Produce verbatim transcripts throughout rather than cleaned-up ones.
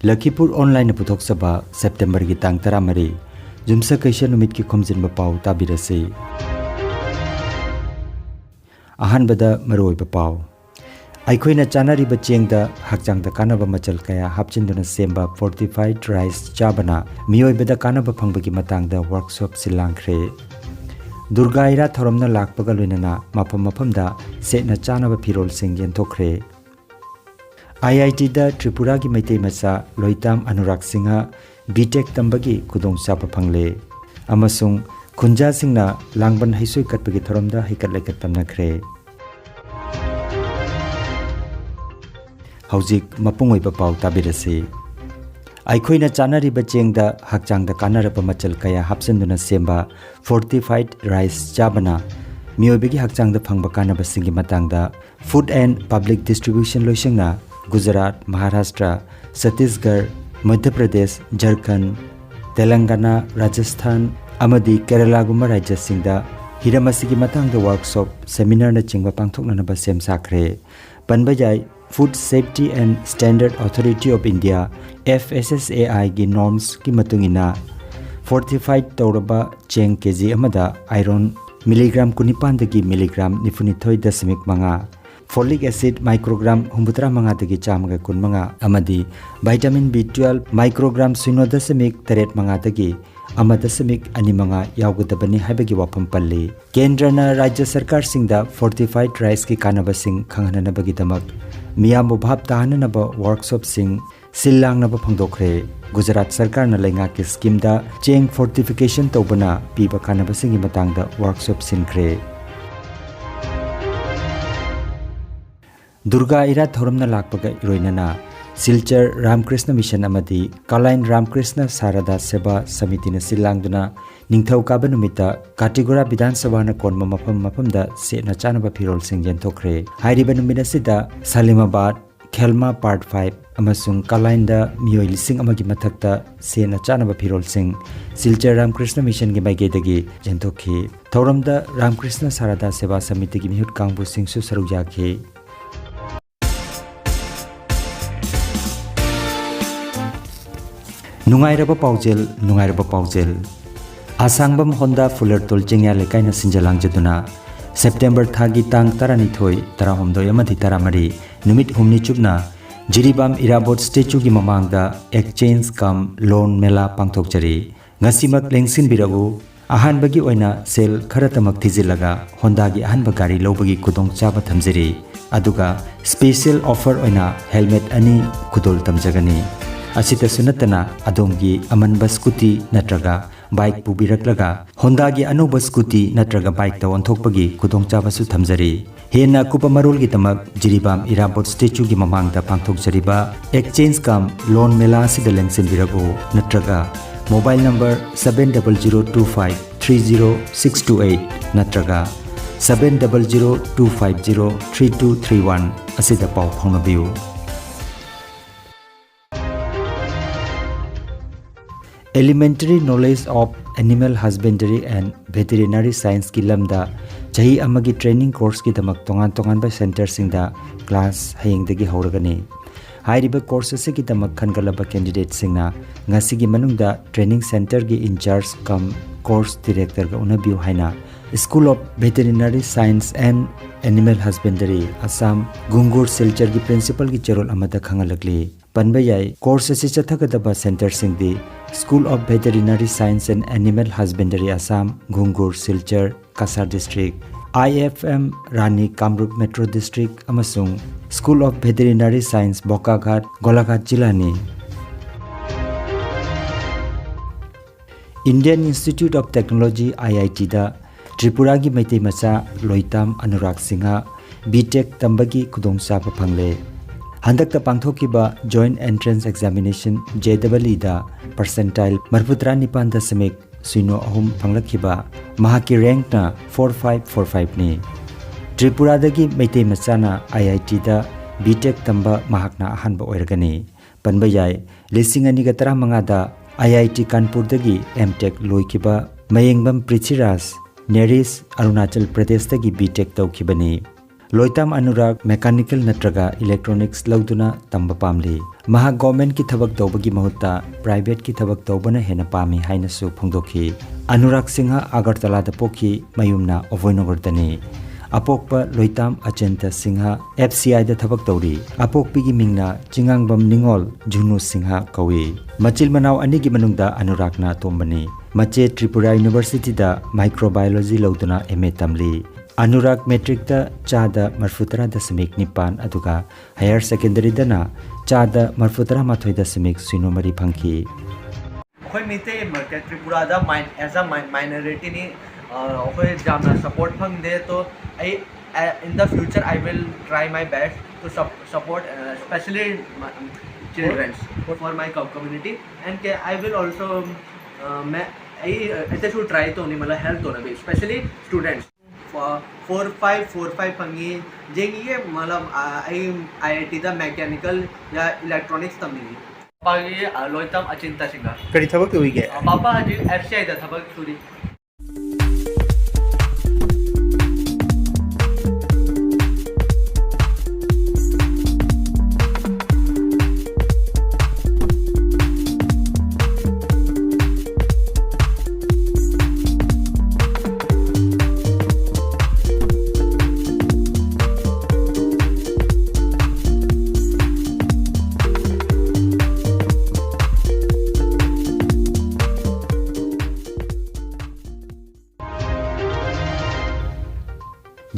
ꯂꯈꯤꯄꯨꯔ ꯑꯣꯟꯂꯥꯏꯟꯅ ꯄꯨꯊꯣꯛꯆꯕ ꯁꯦꯞꯇꯦꯝꯕꯔꯒꯤ ꯇꯥꯡ ꯇꯔꯥꯃꯔꯤ, ꯌꯨꯝꯁꯀꯩꯁ ꯅꯨꯃꯤꯠꯀꯤ ꯈꯣꯝꯖꯤꯟꯕ ꯄꯥꯎ ꯇꯥꯕꯤꯔꯁꯤ꯫ ꯑꯍꯥꯟꯕꯗ ꯃꯔꯨꯑꯣꯏꯕ ꯄꯥꯎ꯫ ꯑꯩꯈꯣꯏꯅ ꯆꯥꯅꯔꯤꯕ ꯆꯦꯡꯗ ꯍꯛꯆꯥꯡꯗ ꯀꯥꯟꯅꯕ ꯃꯆꯜ ꯀꯌꯥ ꯍꯥꯞꯆꯤꯟꯗꯨꯅ ꯁꯦꯝꯕ fortified rice ꯆꯥꯕꯅ ꯃꯤꯑꯣꯏꯕꯗ ꯀꯥꯟꯅꯕ ꯐꯪꯕꯒꯤ ꯃꯇꯥꯡꯗ ꯋꯥꯔꯛꯁꯣꯞ ꯁꯤꯜꯂꯥꯡꯈ꯭ꯔꯦ꯫ ꯗꯨꯔꯒꯥ ꯏꯔꯥꯠ ꯊꯧꯔꯝꯅ ꯂꯥꯛꯄꯒ ꯂꯣꯏꯅꯅ ꯃꯐꯝ ꯃꯐꯝꯗ ꯁꯦꯠꯅ ꯆꯥꯅꯕ ꯐꯤꯔꯣꯜꯁꯤꯡ ꯌꯦꯟꯊꯣꯛꯈ꯭ꯔꯦ꯫ ꯑꯥꯏ ꯑꯥꯏ ꯇꯤꯗ ꯇ꯭ꯔꯤꯄꯨꯔꯥꯒꯤ ꯃꯩꯇꯩ ꯃꯆꯥ ꯂꯣꯏꯇꯥꯝ ꯑꯅꯨꯔꯥꯒ ꯁꯤꯡꯍ B.Tech ꯇꯝꯕꯒꯤ ꯈꯨꯗꯣꯡꯆꯥꯕ ꯐꯪꯂꯦ ꯑꯃꯁꯨꯡ ꯈꯨꯟꯖꯥꯁꯤꯡꯅ ꯂꯥꯡꯕꯟ ꯍꯩꯁꯣꯏ ꯀꯠꯄꯒꯤ ꯊꯧꯔꯝꯗ ꯍꯩꯀꯠ ꯂꯩꯀꯠ ꯇꯝꯅꯈ꯭ꯔꯦ꯫ ꯍꯧꯖꯤꯛ ꯃꯄꯨꯡ ꯑꯣꯏꯕ ꯄꯥꯎ ꯇꯥꯕꯤꯔꯁꯤ꯫ ꯑꯩꯈꯣꯏꯅ ꯆꯥꯅꯔꯤꯕ ꯆꯦꯡꯗ ꯍꯛꯆꯥꯡꯗ ꯀꯥꯟꯅꯔꯕ ꯃꯆꯜ ꯀꯌꯥ ꯍꯥꯞꯆꯤꯟꯗꯨꯅ ꯁꯦꯝꯕ fortified rice ꯆꯥꯕꯅ ꯃꯤꯑꯣꯏꯕꯒꯤ ꯍꯛꯆꯥꯡꯗ ꯐꯪꯕ ꯀꯥꯟꯅꯕꯁꯤꯡꯒꯤ ꯃꯇꯥꯡꯗ Food and Public Distribution ꯂꯣꯏꯁꯪꯅ Gujarat, Maharashtra, Chhattisgarh, Madhya Pradesh, ꯖꯔꯈꯟ, ꯇꯦꯂꯪꯒꯥꯅꯥ, ꯔꯥꯖꯁꯊꯥꯟ ꯑꯃꯗꯤ ꯀꯦꯔꯂꯥꯒꯨꯝꯕ ꯔꯥꯖ꯭ꯌꯁꯤꯡꯗ ꯍꯤꯔꯝ ꯑꯁꯤꯒꯤ ꯃꯇꯥꯡꯗ ꯋꯥꯔꯛꯁꯣꯞ, ꯁꯦꯃꯤꯅꯥꯔꯅꯆꯤꯡꯕ ꯄꯥꯡꯊꯣꯛꯅꯅꯕ ꯁꯦꯝ ꯁꯥꯈ꯭ꯔꯦ꯫ ꯄꯟꯕ ꯌꯥꯏ, Food Safety and Standard Authority of India, F S S A I ꯒꯤ normsꯀꯤ ꯃꯇꯨꯡ ꯏꯟꯅ fortified ꯇꯧꯔꯕ ꯆꯦꯡ ꯀꯦ ꯖꯤ ꯑꯃꯗ iron milligram ꯀꯨꯟꯅꯤꯄꯥꯟꯗꯒꯤ milligram ꯅꯤꯐꯨꯅꯤꯊꯣꯏ ꯗꯁꯃꯤꯛ ꯃꯉꯥ, folic acid microgram ꯍꯨꯝꯐꯨꯇꯔꯥ ꯃꯉꯥꯗꯒꯤ ꯆꯥꯝꯃꯒ ꯀꯨꯟꯃꯉꯥ ꯑꯃꯗꯤ vitamin B twelve microgram ꯁꯤꯅꯣ ꯗꯁꯃꯤꯛ ꯇꯔꯦꯠ ꯃꯉꯥꯗꯒꯤ ꯑꯃ ꯗꯁꯃꯤꯛ ꯑꯅꯤ ꯃꯉꯥ ꯌꯥꯎꯒꯗꯕꯅꯤ ꯍꯥꯏꯕꯒꯤ ꯋꯥꯐꯝ ꯄꯜꯂꯤ꯫ ꯀꯦꯟꯗ꯭ꯔꯅ ꯔꯥꯖ꯭ꯌ ꯁꯔꯀꯥꯔꯁꯤꯡꯗ fortified riceꯀꯤ ꯀꯥꯟꯅꯕꯁꯤꯡ ꯈꯪꯍꯟꯅꯅꯕꯒꯤꯗꯃꯛ ꯃꯤꯌꯥꯝꯕꯨ ꯚꯥꯞ ꯇꯥꯍꯟꯅꯅꯕ ꯋꯥꯔꯛꯁꯣꯞꯁꯤꯡ ꯁꯤꯜ ꯂꯥꯡꯅꯕ ꯐꯣꯡꯗꯣꯛꯈ꯭ꯔꯦ꯫ ꯒꯨꯖꯔꯥꯠ ꯁꯔꯀꯥꯔꯅ ꯂꯩꯉꯥꯛꯀꯤ ꯁ꯭ꯀꯤꯝꯗ ꯆꯦꯡ fortification ꯇꯧꯕꯅ ꯄꯤꯕ ꯀꯥꯟꯅꯕꯁꯤꯡꯒꯤ ꯃꯇꯥꯡꯗ ꯋꯥꯔꯛꯁꯣꯞ ꯁꯤꯟꯈ꯭ꯔꯦ꯫ ꯗꯨꯔꯒꯥ ꯏꯔꯥꯠ ꯊꯧꯔꯝꯅ ꯂꯥꯛꯄꯒ ꯏꯔꯣꯏꯅꯅ ꯁꯤꯜꯆꯔ ꯔꯥꯝꯀ꯭ꯔꯤꯁꯅ ꯃꯤꯁꯟ ꯑꯃꯗꯤ ꯀꯂꯥꯏꯟ ꯔꯥꯝꯀ꯭ꯔꯤꯁꯅ ꯁꯥꯔꯗꯥ ꯁꯦꯕꯥ ꯁꯃꯤꯇꯤꯅ ꯁꯤꯜ ꯂꯥꯡꯗꯨꯅ ꯅꯤꯡꯊꯧꯀꯥꯕ ꯅꯨꯃꯤꯠꯇ ꯀꯥꯇꯤꯒꯨꯔꯥ ꯕꯤꯙꯥꯟ ꯁꯚꯥꯅ ꯀꯣꯟꯕ ꯃꯐꯝ ꯃꯐꯝꯗ ꯁꯦꯠꯅ ꯆꯥꯅꯕ ꯐꯤꯔꯣꯜꯁꯤꯡ ꯌꯦꯟꯊꯣꯛꯈ꯭ꯔꯦ꯫ ꯍꯥꯏꯔꯤꯕ ꯅꯨꯃꯤꯠ ꯑꯁꯤꯗ ꯁꯂꯤꯃꯥꯕꯥꯗ, ꯈꯦꯜꯃꯥ Part five ꯑꯃꯁꯨꯡ ꯀꯂꯥꯏꯟꯗ ꯃꯤꯑꯣꯏ ꯂꯤꯁꯤꯡ ꯑꯃꯒꯤ ꯃꯊꯛꯇ ꯁꯦꯠꯅ ꯆꯥꯅꯕ ꯐꯤꯔꯣꯜꯁꯤꯡ ꯁꯤꯜꯆꯔ ꯔꯥꯝꯀ꯭ꯔꯤꯁꯅ ꯃꯤꯁꯟꯒꯤ ꯃꯥꯏꯀꯩꯗꯒꯤ ꯌꯦꯟꯊꯣꯛꯈꯤ꯫ ꯊꯧꯔꯝꯗ ꯔꯥꯝꯀ꯭ꯔꯤꯁꯅ ꯁꯥꯔꯗꯥ ꯁꯦꯕꯥ ꯁꯃꯤꯇꯤꯒꯤ ꯃꯤꯍꯨꯠ ꯀꯥꯡꯕꯨꯁꯤꯡꯁꯨ ꯁꯔꯨꯛ ꯌꯥꯈꯤ꯫ ꯅꯨꯡꯉꯥꯏꯔꯕ ꯄꯥꯎꯖꯦꯜ, ꯅꯨꯡꯉꯥꯏꯔꯕ ꯄꯥꯎꯖꯦꯜ꯫ ꯑꯁꯥꯡꯕꯝ ꯍꯣꯟꯗꯥ ꯐꯨꯂꯔꯇꯣꯜ ꯆꯤꯡꯌꯥ ꯂꯩꯀꯥꯏꯅ ꯁꯤꯟꯖ ꯂꯥꯡꯖꯗꯨꯅ ꯁꯦꯞꯇꯦꯝꯕꯔ ꯊꯥꯒꯤ ꯇꯥꯡ ꯇꯔꯥꯅꯤꯊꯣꯏ, ꯇꯔꯥꯍꯨꯝꯗꯣꯏ ꯑꯃꯗꯤ ꯇꯔꯥꯃꯔꯤ ꯅꯨꯃꯤꯠ ꯍꯨꯝꯅꯤ ꯆꯨꯞꯅ ꯖꯤꯔꯤꯕꯥꯝ ꯏꯔꯥꯕꯣꯠ ꯁ꯭ꯇꯦꯆꯨꯒꯤ ꯃꯃꯥꯡꯗ exchange cum loan ꯃꯦꯂꯥ ꯄꯥꯡꯊꯣꯛꯆꯔꯤ꯫ ꯉꯁꯤꯃꯛ ꯂꯦꯡꯁꯤꯟꯕꯤꯔꯛꯎ꯫ ꯑꯍꯥꯟꯕꯒꯤ ꯑꯣꯏꯅ ꯁꯦꯜ ꯈꯔꯇꯃꯛ ꯊꯤꯖꯤꯜꯂꯒ ꯍꯣꯟꯗꯥꯒꯤ ꯑꯍꯟꯕ ꯒꯥꯔꯤ ꯂꯧꯕꯒꯤ ꯈꯨꯗꯣꯡꯆꯥꯕ ꯊꯝꯖꯔꯤ꯫ ꯑꯗꯨꯒ special offer ꯑꯣꯏꯅ helmet ꯑꯅꯤ ꯈꯨꯗꯣꯜ ꯇꯝꯖꯒꯅꯤ꯫ ꯑꯁꯤꯇꯁꯨ ꯅꯠꯇꯅ ꯑꯗꯣꯝꯒꯤ ꯑꯃꯟꯕ ꯁ꯭ꯀꯨꯇꯤ ꯅꯠꯇ꯭ꯔꯒ ꯕꯥꯏꯛ ꯄꯨꯕꯤꯔꯛꯂꯒ ꯍꯣꯟꯗꯥꯒꯤ ꯑꯅꯧꯕ ꯁ꯭ꯀꯨꯇꯤ ꯅꯠꯇ꯭ꯔꯒ ꯕꯥꯏꯛꯇ ꯑꯣꯟꯊꯣꯛꯄꯒꯤ ꯈꯨꯗꯣꯡꯆꯥꯕꯁꯨ ꯊꯝꯖꯔꯤ꯫ ꯍꯦꯟꯅ ꯑꯀꯨꯞꯄ ꯃꯔꯣꯜꯒꯤꯗꯃꯛ ꯖꯤꯔꯤꯕꯥꯝ ꯏꯔꯥꯕꯣꯠ ꯁ꯭ꯇꯦꯆꯨꯒꯤ ꯃꯃꯥꯡꯗ ꯄꯥꯡꯊꯣꯛꯆꯔꯤꯕ exchange cum loan ꯃꯦꯂꯥ ꯑꯁꯤꯗ ꯂꯦꯡꯁꯤꯟꯕꯤꯔꯛꯎ, ꯅꯠꯇ꯭ꯔꯒ mobile number seven double zero two five three zero six two eight ꯅꯠꯇ꯭ꯔꯒ seven double zero two five zero three two three one ꯑꯁꯤꯗ ꯄꯥꯎ ꯐꯥꯎꯅꯕꯤꯌꯨ꯫ Elementary Knowledge of Animal Husbandry and Veterinary Scienceꯀꯤ ꯂꯝꯗ ꯆꯍꯤ ꯑꯃꯒꯤ training courseꯀꯤꯗꯃꯛ ꯇꯣꯉꯥꯟ ꯇꯣꯉꯥꯟꯕ centreꯁꯤꯡꯗ class ꯍꯌꯦꯡꯗꯒꯤ ꯍꯧꯔꯒꯅꯤ꯫ ꯍꯥꯏꯔꯤꯕ course ꯑꯁꯤꯒꯤꯗꯃꯛ ꯈꯟꯒꯠꯂꯕ candidateꯁꯤꯡꯅ ꯉꯁꯤꯒꯤ ꯃꯅꯨꯡꯗ training centreꯒꯤ in charge cum course directorꯒ ꯎꯅꯕꯤꯌꯨ ꯍꯥꯏꯅ School of Veterinary Science and Animal Husbandry, Assam, ꯒꯨꯡꯒꯨꯔ ꯁꯤꯜꯆꯔꯒꯤ principalꯒꯤ ꯆꯦꯔꯣꯜ ꯑꯃꯗ ꯈꯪꯍꯜꯂꯛꯂꯤ꯫ ꯄꯟꯕ ꯌꯥꯏ, course ꯑꯁꯤ ꯆꯠꯊꯒꯗꯕ centreꯁꯤꯡꯗꯤ School of Veterinary Science and Animal Husbandry, Assam, ꯒꯨꯡꯒꯨꯔ Silchar, Cachar district, I F M Rani ꯀꯥꯃꯔꯨꯞ metro district ꯑꯃꯁꯨꯡ School of Veterinary Science, ꯕꯣꯀꯥꯒꯥꯠ, ꯒꯣꯂꯥꯘꯥꯠ ꯖꯤꯂꯥꯅꯤ꯫ Indian Institute of Technology, I I Tꯗ ꯇ꯭ꯔꯤꯄꯨꯔꯥꯒꯤ Meitei ꯃꯆꯥ ꯂꯣꯏꯇꯥꯝ Anurag Singh B Tech ꯇꯝꯕꯒꯤ ꯈꯨꯗꯣꯡꯆꯥꯕ ꯐꯪꯂꯦ꯫ ꯍꯟꯗꯛꯇ ꯄꯥꯡꯊꯣꯛꯈꯤꯕ Joint Entrance Examination, J E Eeda, percentile ꯃꯔꯤꯐꯨꯇꯔꯥ ꯅꯤꯄꯥꯟ ꯗꯁꯃꯤꯛ ꯁꯤꯅꯣ ꯑꯍꯨꯝ ꯐꯪꯂꯛꯈꯤꯕ ꯃꯍꯥꯛꯀꯤ rankꯅ four five four fiveꯅꯤ꯫ ꯇ꯭ꯔꯤꯄꯨꯔꯥꯗꯒꯤ ꯃꯩꯇꯩ ꯃꯆꯥꯅ I I Tꯗ B Tech ꯇꯝꯕ ꯃꯍꯥꯛꯅ ꯑꯍꯥꯟꯕ ꯑꯣꯏꯔꯒꯅꯤ꯫ ꯄꯟꯕ ꯌꯥꯏ, ꯂꯤꯁꯤꯡ ꯑꯅꯤꯒ ꯇꯔꯥꯃꯉꯥꯗ I I T ꯀꯥꯟꯄꯨꯔꯗꯒꯤ M Tech ꯂꯣꯏꯈꯤꯕ Mayengbam ꯄ꯭ꯔꯤꯊꯤꯔꯥꯖ ꯅꯦꯔꯤꯁ Arunachal ꯄ꯭ꯔꯗꯦꯁꯇꯒꯤ B Tech ꯇꯧꯈꯤꯕꯅꯤ꯫ ꯂꯣꯏꯇꯥꯝ ꯑꯅꯨꯔꯥꯒ ꯃꯦꯀꯥꯅꯤꯀꯦꯜ ꯅꯠꯇ꯭ꯔꯒ ꯏꯂꯦꯛꯇ꯭ꯔꯣꯅꯤꯛꯁ ꯂꯧꯗꯨꯅ ꯇꯝꯕ ꯄꯥꯝꯂꯤ꯫ ꯃꯍꯥꯛ ꯒꯣꯔꯃꯦꯟꯠꯀꯤ ꯊꯕꯛ ꯇꯧꯕꯒꯤ ꯃꯍꯨꯠꯇ ꯄ꯭ꯔꯥꯏꯚꯦꯠꯀꯤ ꯊꯕꯛ ꯇꯧꯕꯅ ꯍꯦꯟꯅ ꯄꯥꯝꯃꯤ ꯍꯥꯏꯅꯁꯨ ꯐꯣꯡꯗꯣꯛꯈꯤ꯫ ꯑꯅꯨꯔꯥꯒ ꯁꯤꯡꯍ ꯑꯒꯔꯇꯂꯥꯗ ꯄꯣꯛꯈꯤ, ꯃꯌꯨꯝꯅ ꯑꯚꯣꯏꯅꯒꯔꯗꯅꯤ꯫ ꯑꯄꯣꯛꯄ ꯂꯣꯏꯇꯥꯝ ꯑꯆꯤꯟꯇ ꯁꯤꯡꯍ ꯑꯦꯐ ꯁꯤ ꯑꯥꯏꯗ ꯊꯕꯛ ꯇꯧꯔꯤ꯫ ꯑꯄꯣꯛꯄꯤꯒꯤ ꯃꯤꯡꯅ ꯆꯤꯉꯥꯡꯕꯝ ꯅꯤꯉꯣꯜ ꯖꯨꯅꯨ ꯁꯤꯡꯍ ꯀꯧꯏ꯫ ꯃꯆꯤꯜ ꯃꯅꯥꯎ ꯑꯅꯤꯒꯤ ꯃꯅꯨꯡꯗ ꯑꯅꯨꯔꯥꯒꯅ ꯑꯇꯣꯝꯕꯅꯤ꯫ ꯃꯆꯦ ꯇ꯭ꯔꯤꯄꯨꯔꯥ ꯌꯨꯅꯤꯚꯔꯁꯤꯇꯤꯗ ꯃꯥꯏꯀ꯭ꯔꯣꯕꯥꯏꯑꯣꯂꯣꯖꯤ ꯂꯧꯗꯨꯅ ꯑꯦꯝ ꯑꯦ ꯇꯝꯂꯤ꯫ ꯑꯅꯨꯔꯥꯒ ꯃꯦꯇ꯭ꯔꯤꯛꯇ ꯆꯥꯗ ꯃꯔꯐꯨꯇꯔꯥ ꯗꯁꯃꯤꯛ ꯅꯤꯄꯥꯟ ꯑꯗꯨꯒ ꯍꯥꯌꯔ ꯁꯦꯀꯦꯟꯗꯔꯤꯗꯅ ꯆꯥꯗ ꯃꯔꯐꯨꯇꯔꯥ ꯃꯥꯊꯣꯏ ꯗꯁꯃꯤꯛ ꯁꯤꯅꯣ ꯃꯔꯤ ꯐꯪꯈꯤ꯫ ꯑꯩꯈꯣꯏ ꯃꯩꯇꯩ ꯃꯔꯛꯇ ꯇ꯭ꯔꯤꯄꯨꯔꯥꯗ ꯃꯥꯏꯟ ꯑꯦꯁ ꯑ ꯃꯥꯏꯅꯣꯔꯤꯇꯤꯅꯤ꯫ ꯑꯩꯈꯣꯏ ꯌꯥꯝꯅ ꯁꯄꯣꯔꯠ ꯐꯪꯗꯦ꯫ ꯇꯣ ꯑꯩ in the future I will try my best to support especially children for my community and I will also मैं ꯑꯩ ꯑꯇꯩꯁꯨ ꯇ꯭ꯔꯥꯏ ꯇꯧꯅꯤ ꯃꯇꯂꯕ ꯍꯦꯜꯞ ꯇꯧꯅꯕ especially students꯫ Four five four five ꯐꯪꯉꯤ꯫ ꯌꯦꯡꯉꯤꯒꯦ ꯃꯇꯂꯕ ꯑꯩ ꯑꯥꯏ ꯑꯥꯏ ꯇꯤꯗ ꯃꯦꯀꯥꯅꯤꯀꯦꯜ ꯌꯥ ꯏꯂꯦꯛꯇ꯭ꯔꯣꯅꯤꯛꯁ ꯇꯝꯅꯤꯡꯉꯤ꯫ ꯄꯥꯄꯥꯒꯤ ꯂꯣꯏꯇꯥꯝ ꯑꯆꯤꯟꯇ ꯁꯤꯡꯍ꯫ ꯀꯔꯤ ꯊꯕꯛ ꯇꯧꯔꯤꯒꯦ? ꯄꯥꯄꯥ ꯍꯧꯖꯤꯛ ꯑꯦꯐ ꯁꯤ ꯑꯥꯏꯗ ꯊꯕꯛ ꯁꯨꯔꯤ꯫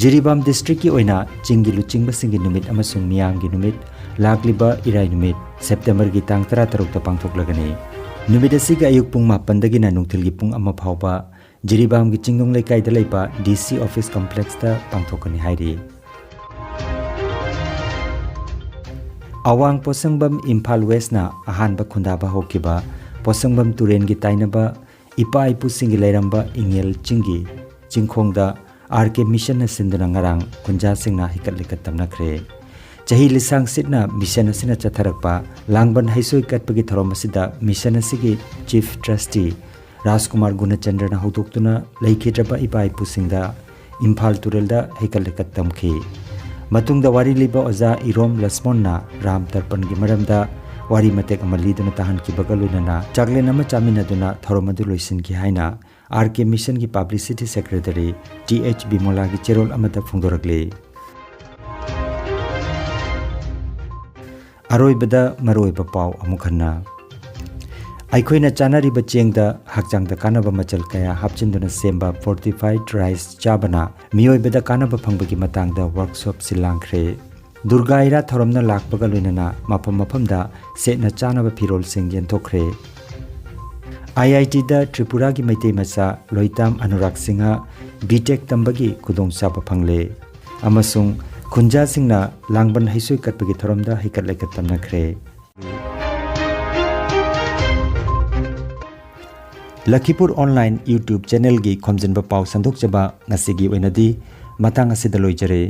ꯖꯤꯔꯤꯕꯥꯝ ꯗꯤꯁꯇ꯭ꯔꯤꯛꯀꯤ ꯑꯣꯏꯅ ꯆꯤꯡꯒꯤ ꯂꯨꯆꯤꯡꯕꯁꯤꯡꯒꯤ ꯅꯨꯃꯤꯠ ꯑꯃꯁꯨꯡ ꯃꯤꯌꯥꯝꯒꯤ ꯅꯨꯃꯤꯠ ꯂꯥꯛꯂꯤꯕ ꯏꯔꯥꯏ ꯅꯨꯃꯤꯠ ꯁꯦꯞꯇꯦꯝꯕꯔꯒꯤ ꯇꯥꯡ ꯇꯔꯥꯇꯔꯨꯛꯇ ꯄꯥꯡꯊꯣꯛꯂꯒꯅꯤ꯫ ꯅꯨꯃꯤꯠ ꯑꯁꯤꯒꯤ ꯑꯌꯨꯛ ꯄꯨꯡ ꯃꯥꯄꯟꯗꯒꯤꯅ ꯅꯨꯡꯊꯤꯜꯒꯤ ꯄꯨꯡ ꯑꯃ ꯐꯥꯎꯕ ꯖꯤꯔꯤꯕꯥꯝꯒꯤ ꯆꯤꯡꯅꯨꯡ ꯂꯩꯀꯥꯏꯗ ꯂꯩꯕ ꯗꯤ ꯁꯤ ꯑꯣꯐꯤꯁ ꯀꯝꯄ꯭ꯂꯦꯛꯁꯇ ꯄꯥꯡꯊꯣꯛꯀꯅꯤ ꯍꯥꯏꯔꯤ꯫ ꯑꯋꯥꯡ ꯄꯣꯠꯁꯪꯕꯝ ꯏꯝꯐꯥꯜ ꯋꯦꯁꯅ ꯑꯍꯥꯟꯕ ꯈꯨꯟꯗꯥꯕ ꯍꯧꯈꯤꯕ ꯄꯣꯠꯁꯪꯕꯝ ꯇꯨꯔꯦꯟꯒꯤ ꯇꯥꯏꯅꯕ ꯏꯄꯥ ꯏꯄꯨꯁꯤꯡꯒꯤ ꯂꯩꯔꯝꯕ ꯏꯉꯦꯜ ꯆꯤꯡꯒꯤ ꯆꯤꯡꯈꯣꯡꯗ ꯑꯥꯔ ꯀꯦ ꯃꯤꯁꯟꯅ ꯁꯤꯟꯗꯨꯅ ꯉꯔꯥꯡ ꯈꯨꯟꯖꯥꯁꯤꯡꯅ ꯍꯩꯀꯠ ꯂꯩꯀꯠ ꯇꯝꯅꯈ꯭ꯔꯦ꯫ ꯆꯍꯤ ꯂꯤꯁꯥꯡ ꯁꯤꯠꯅ ꯃꯤꯁꯟ ꯑꯁꯤꯅ ꯆꯠꯊꯔꯛꯄ ꯂꯥꯡꯕꯟ ꯍꯩꯁꯣꯏ ꯀꯠꯄꯒꯤ ꯊꯧꯔꯝ ꯑꯁꯤꯗ ꯃꯤꯁꯟ ꯑꯁꯤꯒꯤ ꯆꯤꯐ ꯇ꯭ꯔꯁꯇꯤ ꯔꯥꯖꯀꯨꯃꯥꯔ ꯒꯨꯅꯆꯟꯗ꯭ꯔꯅ ꯍꯧꯗꯣꯛꯇꯨꯅ ꯂꯩꯈꯤꯗ꯭ꯔꯕ ꯏꯄꯥ ꯏꯄꯨꯁꯤꯡꯗ ꯏꯝꯐꯥꯜ ꯇꯨꯔꯦꯜꯗ ꯍꯩꯀꯠ ꯂꯩꯀꯠ ꯇꯝꯈꯤ꯫ ꯃꯇꯨꯡꯗ ꯋꯥꯔꯤ ꯂꯤꯕ ꯑꯣꯖꯥ ꯏꯔꯣꯝ ꯂꯁꯃꯣꯟꯅ ꯔꯥꯝ ꯇꯔꯄꯟꯒꯤ ꯃꯔꯝꯗ ꯋꯥꯔꯤ ꯃꯇꯦꯛ ꯑꯃ ꯂꯤꯗꯨꯅ ꯇꯥꯍꯟꯈꯤꯕꯒ ꯂꯣꯏꯅꯅ ꯆꯥꯛꯂꯦꯟ ꯑꯃ ꯆꯥꯃꯤꯟꯅꯗꯨꯅ ꯊꯧꯔꯝ ꯑꯗꯨ ꯂꯣꯏꯁꯤꯟꯈꯤ ꯍꯥꯏꯅ ꯑꯥꯔ ꯀꯦ ꯃꯤꯁꯟꯒꯤ ꯄꯕ꯭ꯂꯤꯁꯤꯇꯤ ꯁꯦꯀ꯭ꯔꯦꯇꯔꯤ ꯇꯤ ꯑꯩꯆ ꯕꯤꯃꯣꯂꯥꯒꯤ ꯆꯦꯔꯣꯜ ꯑꯃꯗ ꯐꯣꯡꯗꯣꯔꯛꯂꯤ꯫ ꯑꯔꯣꯏꯕꯗ ꯃꯔꯨꯑꯣꯏꯕ ꯄꯥꯎ ꯑꯃꯨꯛ ꯍꯟꯅ꯫ ꯑꯩꯈꯣꯏꯅ ꯆꯥꯅꯔꯤꯕ ꯆꯦꯡꯗ ꯍꯛꯆꯥꯡꯗ ꯀꯥꯟꯅꯕ ꯃꯆꯜ ꯀꯌꯥ ꯍꯥꯞꯆꯤꯟꯗꯨꯅ ꯁꯦꯝꯕ fortified rice ꯆꯥꯕꯅ ꯃꯤꯑꯣꯏꯕꯗ ꯀꯥꯟꯅꯕ ꯐꯪꯕꯒꯤ ꯃꯇꯥꯡꯗ ꯋꯥꯔꯛꯁꯣꯞ ꯁꯤꯜ ꯂꯥꯡꯈ꯭ꯔꯦ꯫ ꯗꯨꯔꯒꯥ ꯏꯔꯥꯠ ꯊꯧꯔꯝꯅ ꯂꯥꯛꯄꯒ ꯂꯣꯏꯅꯅ ꯃꯐꯝ ꯃꯐꯝꯗ ꯁꯦꯠꯅ ꯆꯥꯅꯕ ꯐꯤꯔꯣꯜꯁꯤꯡ ꯌꯦꯟꯊꯣꯛꯈ꯭ꯔꯦ꯫ ꯑꯥꯏ ꯑꯥꯏ ꯇꯤꯗ ꯇ꯭ꯔꯤꯄꯨꯔꯥꯒꯤ ꯃꯩꯇꯩ ꯃꯆꯥ ꯂꯣꯏꯇꯥꯝ ꯑꯅꯨꯔꯥꯒ ꯁꯤꯡꯍ ꯕꯤ ꯇꯦꯛ ꯇꯝꯕꯒꯤ ꯈꯨꯗꯣꯡꯆꯥꯕ ꯐꯪꯂꯦ ꯑꯃꯁꯨꯡ ꯈꯨꯟꯖꯥꯁꯤꯡꯅ ꯂꯥꯡꯕꯟ ꯍꯩꯁꯣꯏ ꯀꯠꯄꯒꯤ ꯊꯧꯔꯝꯗ ꯍꯩꯀꯠ ꯂꯩꯀꯠ ꯇꯝꯅꯈ꯭ꯔꯦ꯫ ꯂꯈꯤꯄꯨꯔ ꯑꯣꯟꯂꯥꯏꯟ YouTube ꯆꯦꯅꯦꯜꯒꯤ ꯈꯣꯝꯖꯤꯟꯕ ꯄꯥꯎ ꯁꯟꯗꯣꯛꯆꯕ ꯉꯁꯤꯒꯤ ꯑꯣꯏꯅꯗꯤ ꯃꯇꯥꯡ ꯑꯁꯤꯗ ꯂꯣꯏꯖꯔꯦ꯫